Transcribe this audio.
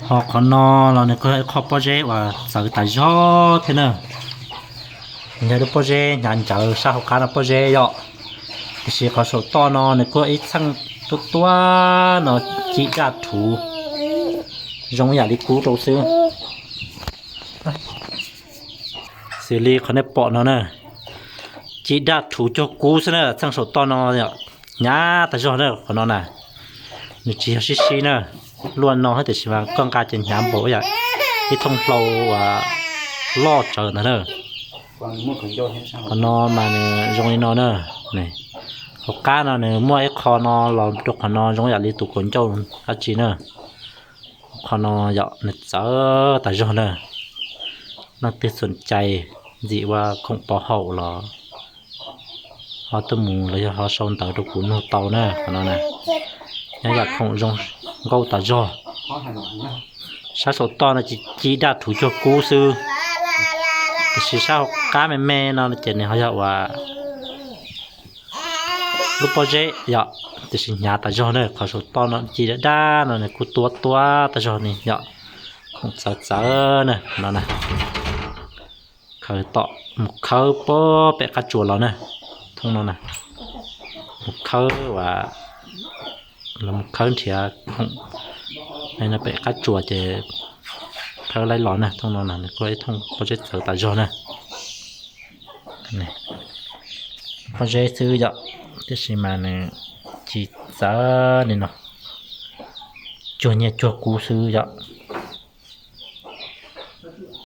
Ho qhov no los nws kuj yog ib qho pob zeb uas txawv tas zog thiab na. Yog lub pob zeb hnyav ntsawv sab hauv qab no pob zeb yom. Tiam sis qhov saum toj no nws kuj ib txheej tuab tuab no ci daj rhuv zoo yam li kub rau xwb. Xws li qhov nej pom no na, ci daj rhuv cuag kub xwb na, txheej saum toj no hnyav tas zog na qhov no na. Nws tsis yog sib sib na, luaj no thiab tiam sis mas koj nqa ces hnyav npaum ib thooj hlau uas loj tsawv ntag na. Qhov no mas nws zoo li no na, hauv qab no nws muaj ib qho no los rau qhov no zoo yam li tus kaus ncauj dab tsi na. Qhov no yog nws txawv tas zog na. Leej twg txuam cai ntxim ua khoom pov haum los ho tuaj mus los yog ho sau ntawv rau kuv nug tau na qhov no na. Nyob yam khoom zoo nkauj tas zog. Sab saum toj no ci daj rhuv cuag kub xwb, tiam sis sab hauv qab me me no ces nws ho yog uas lub pob zeb yom, tiam sis hnyav tas zog na. Qhov saum toj no ci daj daj no nws kuj tuab tuab tas zog ni yom. Khoom txawv txawv na no na. Khaws tom mus khawb pem qab tsuas los na, thooj no na. Mus khawb uas los mus khawb nrhiav khoom no pem qab tsuas ces khawb laib los na. Thooj no na nws kuj ib thooj pob zeb txawv tas zog na. Pob zeb xwb yom, tiam sis mas nws ci txawv li no, cuag nyiaj cuag kub xwb yom.